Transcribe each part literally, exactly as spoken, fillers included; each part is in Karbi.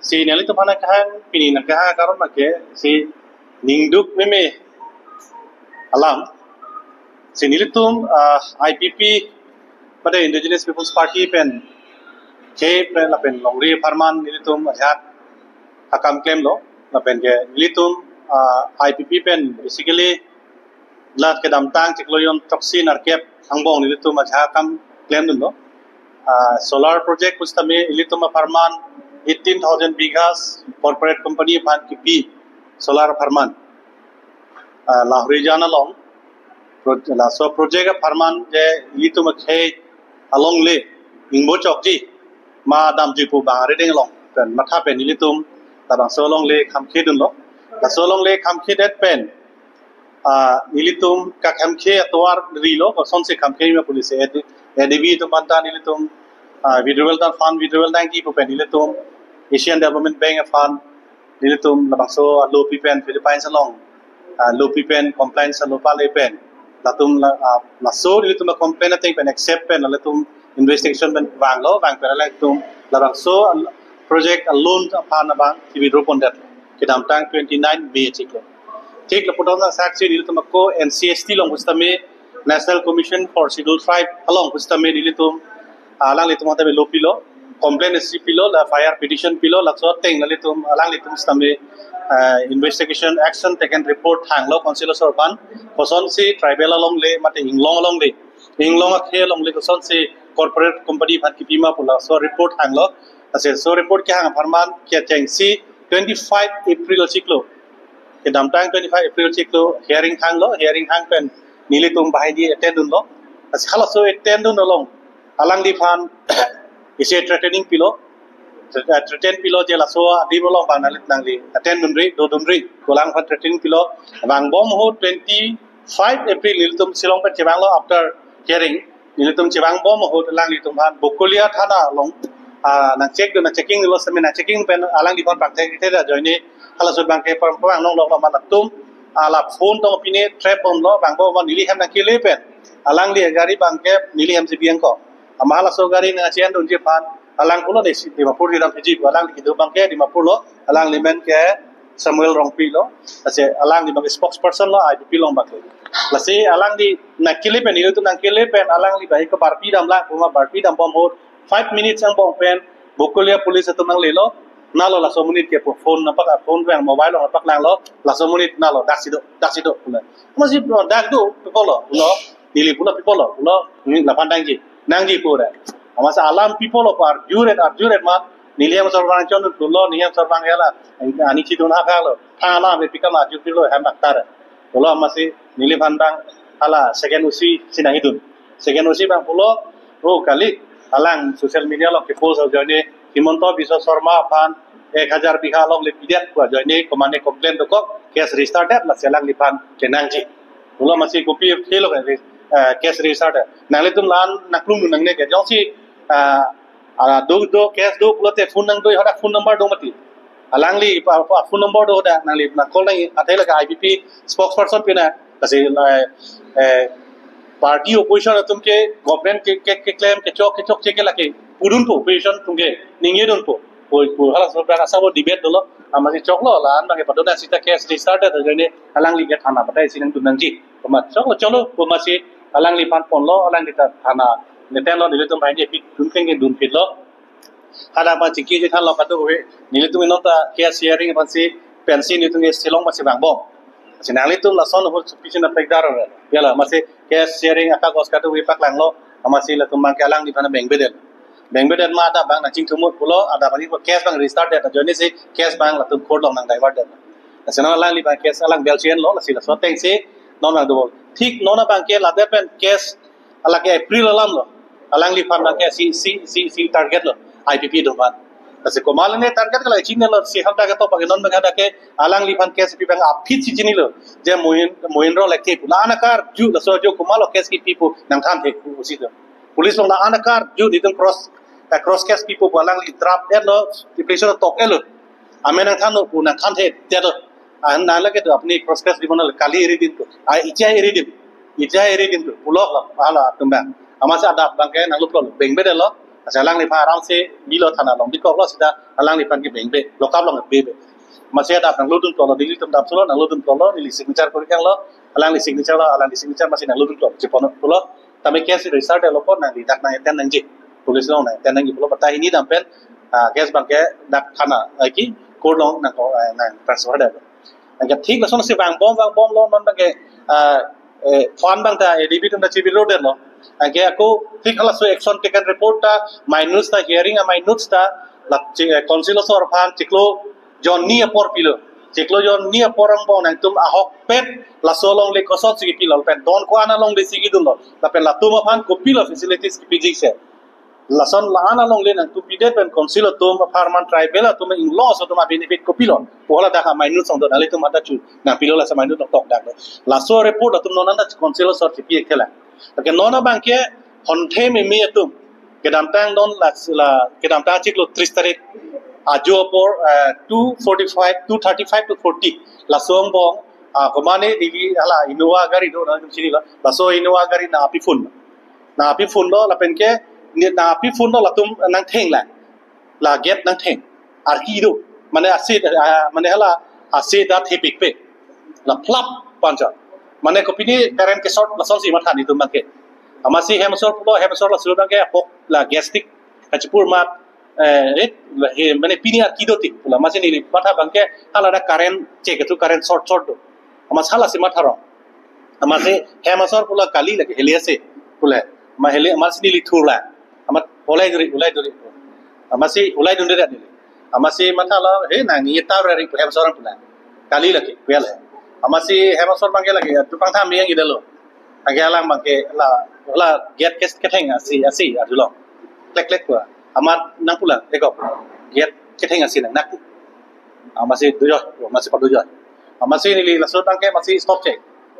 Si nelitum aphan nangkehang, pini nangkehang akaron abangke si ningduk meme alam. Si nelitum, ah, I P P pada Indigenous People's Party pen khei pen lapen longri apharman nelitum ajahak akam klemlo, lapen ke nelitum, ah, I P P pen basically la kedamtang chiklo jon throksi nerkep angbong nelitum ajahak akam klemdunlo. Ah, solar project pusitame ilitum apharman eighteen thousand bighas corporate company aphan kipi solar apharman. Ah, Lahorijan along pro-, laso project apharman je ilitum akhei alongle ingbo chokji ma damji pu bang arideng along pen matha pen ilitum labangso alongle khamkhedunlo. Laso alongle khamkhedet pen, ah, nelitum kakhamkhe atovar rilo, kosonsi khamkhe ma police ad-, A D B atum aphan ta nelitum, ah, withdrawal ta fund withdrawal nangji pu pen nelitum Asian Development Bank aphan nelitum labangso alopi pen Philippines along, ah, lopi pen compliance alo pale pen latum la, ah, laso nelitum complain ateng pen accept pen latum investigation pen vanglo, vang pen latum labangso project a loan aphan abang withdraw pondet kedamtang twenty nine May chiklo. Thik lapu tong saksi nelitum ako N C S T along pusitame, National Commission for Scheduled Tribe along pusitame nelitum, ah, alanglitum atame lo pilo, complaint isi pilo, la F I R petition pilo, laso ateng nelitum alanglitum sitame, ah, investigation action taken report thanglo Council asor aphan, kosonsi tribal alongle mate inglong alongle, inglong akhei alongle kosonsi corporate company aphan kipi ma pu laso report thanglo. Ase so report kehang apharman kechengsi twenty five April chiklo, kedamtang twenty five April chiklo hearing thanglo, hearing thang pen nelitum banghini attend dunlo. Ase halaso attend dun along alangliphan isi threatening pilo, threat-, threaten pilo je laso adim along bang nangli, nangli attend dunri, dodunri pu alangliphan threatening pilo. Vangbom ahut twenty five April nelitum Shillong pen chevanglo, after hearing nelitum chevangbom ahut alanglitum aphan Bokolia thana along, ah, nangcheck dun, nangchecking lo sitame nangchecking pen alangliphan pangthek thek ajoine halaso abangke pang pang nonglok lo ma latum, ah, la phone tong pine trap bomlo, vangbom neli hem nangkele pen alangli gari abangke neli hem si biang ko. Ama halaso gari nangchen dunji aphan alang pulo neli si Dimapur dam piji pu, alangli kedo abangke Dimapur lo, alangli men ke Samuel Rongpi lo. Ase alangli abangke spokesperson lo I P P along abangke. Lasi alangli nangkele pen, nelitum nangkele pen alangli abangke barpi damlang pu ma, barpi dambom ahut five minutes angbong pen Bokolia police atum nanglelo. Nalo laso amonit ke pu phone nangpak, phone pen mobile along nangpaklanglo, laso amonit nalo daksi do, daksi do pule. Amatsi dak do pu pulo, pulo, neli pulo pu pulo, pulo, neli laphan nangji, nangji pura. Amatsi alam pi pulo pu arjuret, arjuret ma, neli hem sorvang chon pulo, neli hem sorvang hala, ani chidun ha kalo, thang alam pi kam arju pilo, hem daktar. Pulo amatsi neliphan abang hala second O C si nanghidun. Second O C abang pulo, oh kali, alang social media along kepost ajoine Himanta Biswa Sarma aphan ek hajar bigha alongle pidet pu ajoine komane complain dokok, case register det, lasi alangliphan kenangji. Pulo amatsi kopi thelo ke, eh, case register det. Nanglitum la-an nangklung nangne ke jongsi, ah, ah, do, do, case do pulote phone nangdo, hadak phone number do mati. Alangli pa, pa phone number do, hadak nangli nang call nang, athe lake I P P spokesperson pina, lasi, eh, eh, party opposition atum ke government ke, ke, keklem, kechok, kechokche ke lake pudunpo, opposition atum ke ningjidunpo. Pu, pu halaso abang asabo debate dolo, amatsi choklo, la-an abangke padona sita case register det ajoine alangli ke thana patai si nangdun nangji. Pu ma choklo, choklo, pu amatsi alangliphan ponlo, alangli ta thana neten lo, nelitum banghini pi dun keng dun pitlo. Hadak ma chingki chethanlo kadokave, nelitum non ta case hearing aphansi pensi nelitum ke Shillong amatsi vangbom. Si nanglitum lason ahut supi china pekdar ora. Ya la, amatsi case hearing akagos kadokave paklanglo, amatsi latum abangke alangliphan bengbedet. Bengbedet ma adap abang nangchingthumut pulo, adap abang case abang register det ajoine si case abang latum court along nang divert det. Lasi non alangli abang case alang bel chenlo, lasi laso atengsi non abang do. Thik non abangke ladak pen case alake April alam lo. Alangliphan abangke si, si, si, si target lo, I P P atum aphan. Lasi komat ne target kala chinilo, si hadak ketok abangke non abang hadak ke alangliphan case pi abang aphi si chinilo. Je Mohin, Mohin Rao lake pu. La-an akarju, laso arju komatlo case kipi pu nangthan thek pu si do. Police along la-an akarju, nelitum cross, eh, cross case pipo pu alangli draft etlo, application tok etlo. Amen nangthanlo pu nangthan thekdetlo. Ah, nang lake to apni cross case di mana kali eri din to. Ah, ijai eri din. Ijai eri din to. Pulok lo, hala atum abang. Amatsi adap abangke nangluplo, bengbedetlo. Acha alangliphan aramse bilo, thana along bikoklo seta alangliphan ke bengbe, lokap along bebe. Amatsi adap nanglo dun pulo, nelitum dap sulo, nanglo dun pulo, neli signature kori kanglo, alangli signature lo, alangli signature amatsi nanglo dun pulo, chepon pulo. Tame case register detlo pon nangli dak nang attend nangji. Police along nang attend nangji pulo, bata hini dam pen, ah, case abangke dak thana, ah, ki court along nang ko, ah, nang transfer detlo. Anke thik lasonsi vangbom vangbomlo, non abangke, ah, eh, fund abang ta A D B atum ta chebi rodetlo. Anke ako thik halaso action taken report ta, minutes ta, hearing a-minutes ta, la chi-, eh, council asor aphan chiklo jon hini apor pilo. Chiklo jon hini apor angbong nangtum ahokpet laso alongle kosonsi kipilo, lapen don ko-an alonglesi kidunlo, lapen latum aphan kopilo facilities kipiji se. Lason la-an alongle nangtum pidet pen council atum, apharman tribal atum, inglong aso atum a-benefit kopilo pu hala dak a-minutes song do, nanglitum ada chu nangpilo, laso minute tok dak do. Laso report atum non anta council asor chipi ek thela. Anke non abangke honthe meme atum, kedamtang don la, la kedamtang chiklo tris tarik ajo apor, eh, two forty-five, two thirty-five to forty, laso angbong, ah, komane digi hala Innova gari do, nangtum chinilo, laso Innova gari nangpi phun. Nangpi phunlo lapen ke, ni nangpi phunlo, latum nangtheng la. La gate nangtheng. Arki do. Mane ase, ah, mane hala ase ta thepikpe. La phlap pu anchot. Mane kopine current ke-short lasonsi matha nelitum abangke. Amatsi hem asor pulo, hem asor laso abangke apok la gas stick kachipur mat, eh, eh, la he, mane pini arki do tik pulo. Amatsi neli matha abangke hala dak current che kethu, current short short do. Amatsi halasi matha rong. Amatsi hem asor pulo kali lake heli ase pulo. Amat heli, amatsi neli thurlo. Amat ulai duri, ulai duri. Amatsi ulai dunde dak neli. Amatsi mathalo, he, nang ni tar ri hem asor pulo. Kali lake, kuya le. Amatsi hem asor abangke lake, tu pangtham yang ida lo. Anke alang abangke la, la gate kes ketheng asi, asi, arjulo. Klek klek pu. Amat nangpulang, eko. Gate ketheng asi nang nak. Amatsi dujo, amatsi padujo. Amatsi neli laso abangke amatsi stop che.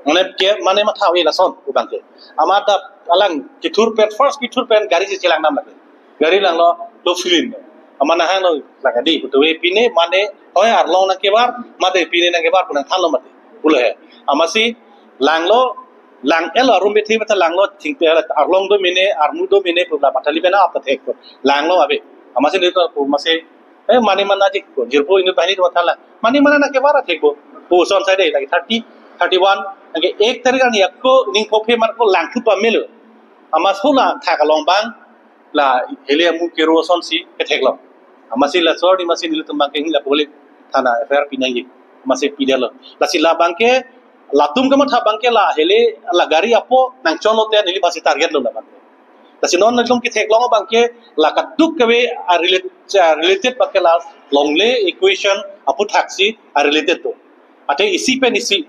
Mane ke, mane matha-e lason pu abangke. Amat dak alang kithur pen, first kithur pen gari si chelang nam lake. Gari langlo, lo filin. Amat nahanglo lake di, putu we pine mane, hoi arlong nangkebar, mate pine nangkebar pu nangthanlo mate. Pulo he. Amatsi langlo, lang-etlo, arum bethe mate langlo, thingte arlong do mene, armu do mene, pu la pathali pen ap ta thek pu. Langlo ave. Amatsi neli to pu amatsi, eh, mane mana jik pu. Jirpo inut banghini atum thanlo. Mane mana nangkebar thek pu. Pu son sai de lake thirty, thirty-one, anke ek tarik arni ako ning phophe mar ko langthu pamelo. Amat hula thak along abang, la heli amu kero asonsi ketheklong. Amatsi laso arni amatsi nelitum abangke hini la police thana F I R pi nangji. Amatsi pidetlo. Lasi la abangke, latum kamatha abangke la heli la gari apo nangchonlo te neli basi target lo la abangke. Lasi non nelitum ketheklong abangke la kaduk kave a-relate, a-related abangke la longle equation aputhaksi a-related do. Athe isi pen isi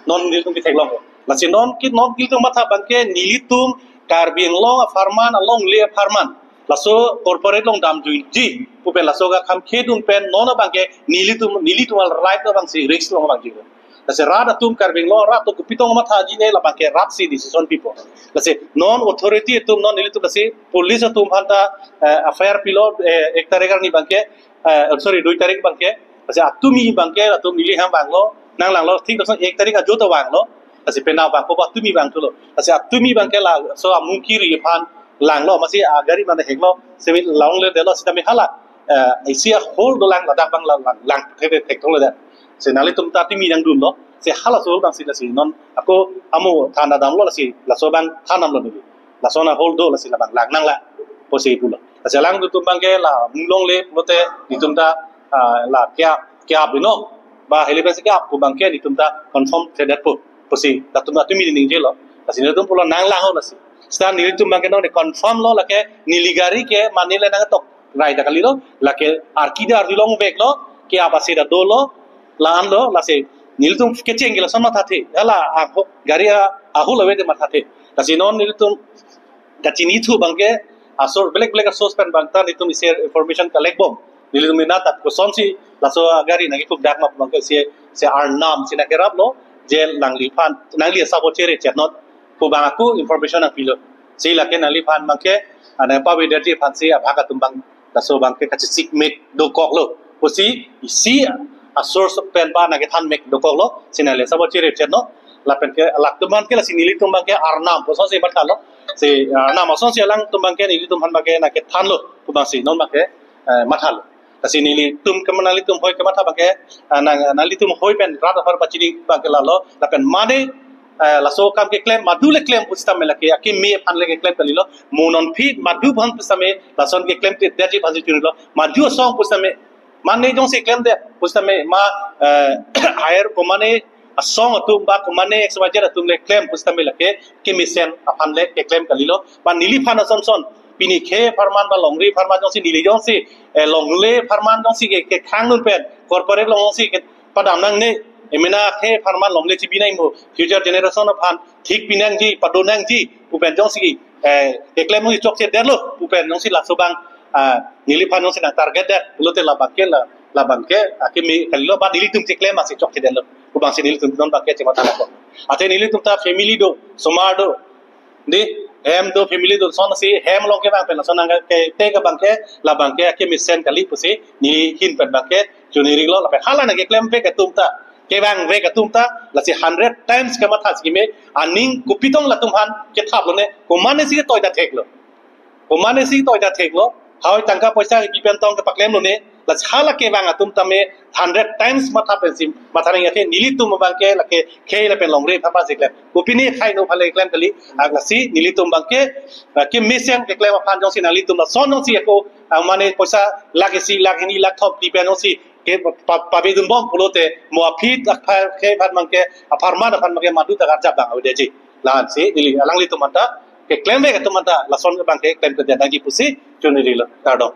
non nelitum ketheklong. Lasi non ke, non nelitum matha abangke nelitum Karbi Anglong apharman, alongle apharman, laso corporate along damjuiji pu pen laso kakham khedun pen non abangke nelitum, nelitum a-right abangsi risk along abangjuilo. Lasi rat atum, Karbi Anglong rat atum kopi tong mathaji ne, la abangke rat si decision pipo. Lasi non authority atum, non nelitum lasi police atum aphanta, eh, F I R pilo, eh, ek tarik arni abangke, eh, sorry, dui tarik abangke. Lasi atumi abangke, atum neli hem vanglo, nanglanglo, thik lason ek tarik ajo ta vanglo. Lasi penang vangpo ba atumi vangthulo. Lasi atumi abangke laso amungkiri aphan langlo, amatsi agari mane heklo, semi longle detlo, sitame hala, eh, isi a-hole dolang, ladak abang lang, lang, lang, thek, thek, thek, theklo dak. Si nanglitum ta atumi nangdunlo, si halaso abang si lasi non ako amu thana damlo, lasi laso abang than damlo neli. Laso na-hole do, lasi labang lang nanglang pusi pulo. Lasi alangtum abangke la mu longle pulote nelitum ta, ah, la kya, kya bino, ba heli pensi kya pu abangke nelitum ta confirm thedetpo pusi latum atumi ningjelo. Lasi nelitum pulo nanglangho lasi. Seta nelitum abangke non confirm lo, lake neli gari ke mane le nangtok rai ta kalilo, lake arki ta arjulongveklo, kya basi ta dolo, la-anlo, lasi nelitum kecheng ke lason mathathe, hala aho, gari a, a-hole ave te mathathe. Lasi non nelitum kachinithu abangke, a-source, belek belek a-source pen abang ta nelitum isi information collect bom. Nelitum mena ta kosonsi laso gari nangkethukdak ma pu abangke isi, isi arnam si nangkeraplo, je nangliphan, nangli asabo chere chetnot pu abang ako information nangpilo. Si lake nangliphan abangke, ah, nangpavedetji aphansi abhag atum abang, laso abangke kachesik mek dokoklo pusi isi a-source pen ba nangkethan mek dokoklo, si nangli asabo chere chetnot. Lapen ke alangtum aphan ke lasi nelitum abang ke arnam pu asonsi mathalo. Si arnam asonsi alangtum abang ke nelitum aphan abang ke nangkethanlo pu abangsi non abang ke, eh, mathalo. Lasi nelitum ke nanglitum hoi kematha abang ke, ah, nang, nanglitum hoi pen rat aphan pachini abang ke lalo, lapen mane, eh, laso akam keklem, madu le klem pusitame lake akimi aphan le keklem kalilo, mo non aphi madu aphan pusitame lason keklem te derji aphansi chunilo, madu asong pusitame, mane jongsi klemdet pusitame ma, eh, higher komane asong atum ba komane X Y Z atum le klem pusitame lake kemesen aphan le keklem kalilo. Ba neliphan asonson pini khei apharman ba longri apharman jongsi neli jongsi, eh, longle apharman jongsi ke, kekhang dun pen, corporate along jongsi kepadam nangne, emena khei apharman longle chibi nangmo, future generation aphan thik pi nangji, pado nangji pu pen jongsi, eh, keklem jongsi chokchedetlo pu pen jongsi laso abang, ah, neliphan jongsi nang target det pulote labang ke la, labang ke akimi kalilo, ba nelitum keklem asi chokchedetlo pu abangsi nelitum non abang ke chematha nangkok. Athe nelitum ta family do, osomar do, di, hem do, family do, lasonsi hem along kevang pen lason nangkethe abang ke, labang ke akemesen kali pusi neli ahin pen abang ke chunirilo. Lapen hala nangkeklemvek atum ta, kevangvek atum ta lasi hundred times kematha si keme, aning kopi tong latum aphan kethaplo ne, komatne si ketoidet theklo, komatne si ketoidet theklo, hoi tangka poisa kepi pen tong kepaklemlo ne, lasi hala kevang atum tame hundred times matha pensi matha nangji. Athe nelitum abang ke lake khei lapen longri aphan si klem, kopine khei no aphan le klem kali. Ah, lasi nelitum abang ke, ah, kemesen keklem aphan jongsi nanglitum lason jongsi ako, ah, mane poisa lakh isi, lakh hini, lakh thom pi pen jongsi ke pa, pa, pavedunbom pulote mo aphi akhei aphan abang ke, apharman aphan abang ke madu ta karjap abang avedetji. La-ansi neli alanglitum aphanta, keklemvek atum aphanta lason abang ke klemkledet nangji pusi chunirilo. Kardom.